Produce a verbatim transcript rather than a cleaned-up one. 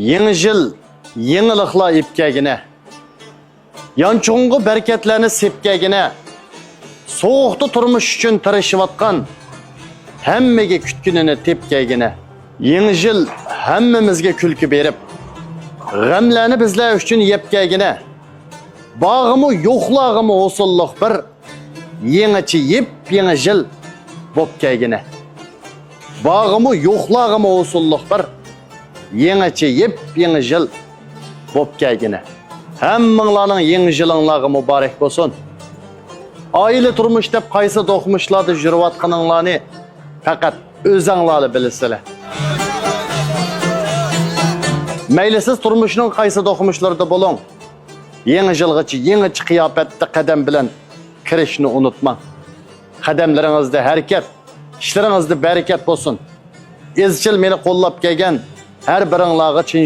يېڭى يىل يېڭىلىقلار ئېلىپ كەلگىنە. يانچۇقۇڭغا بەرىكەتلەرنى سېلىپ كەلگىنە. سوغۇقتا تۇرمۇش ئۈچۈن تىرىشىۋاتقان ھەممىگە كۈتكىنىنى تېپىپ كەلگىنە. يېڭى يىل ھەممىمىزگە كۈلكە بېرىپ، غەملەرنى بىزلەر ئۈچۈن يەپ كەلگىنە. بارغىمۇ يوقلارغىمۇ ھوسۇللۇق بىر يېڭىچە يېپ-يېڭى يىل بوپ كەلگىنە. بارغىمۇ يوقلارغىمۇ ھوسۇللۇق بىر يېڭىچە يېپ-يېڭى يىل بوپ كەلگىنە. ھەممىڭلارنىڭ يېڭى يىلىڭلارغا مۇبارەك بولسۇن. ئائىلە تۇرمۇش دەپ قايسى دوقمۇشلاردا يۈرۈۋاتقىنىڭلارنى پەقەت ئۆزەڭلارلا بىلىسىلەر. مەيلى سىز تۇرمۇشنىڭ قايسى دوقمۇشلىرىدا بولۇڭ، يېڭى يىلغىچە يېڭىچە قىياپەتتە قەدەم بىلەن كىرىشنى ئۇنتۇماڭ. قەدەملىرىڭىزدە ھەرىكەت، ئىشلىرىڭىزدا بەرىكەت بولسۇن. ئىزچىل مېنى قوللاپ كەلگەن ھەر بىرىڭلارغا چىن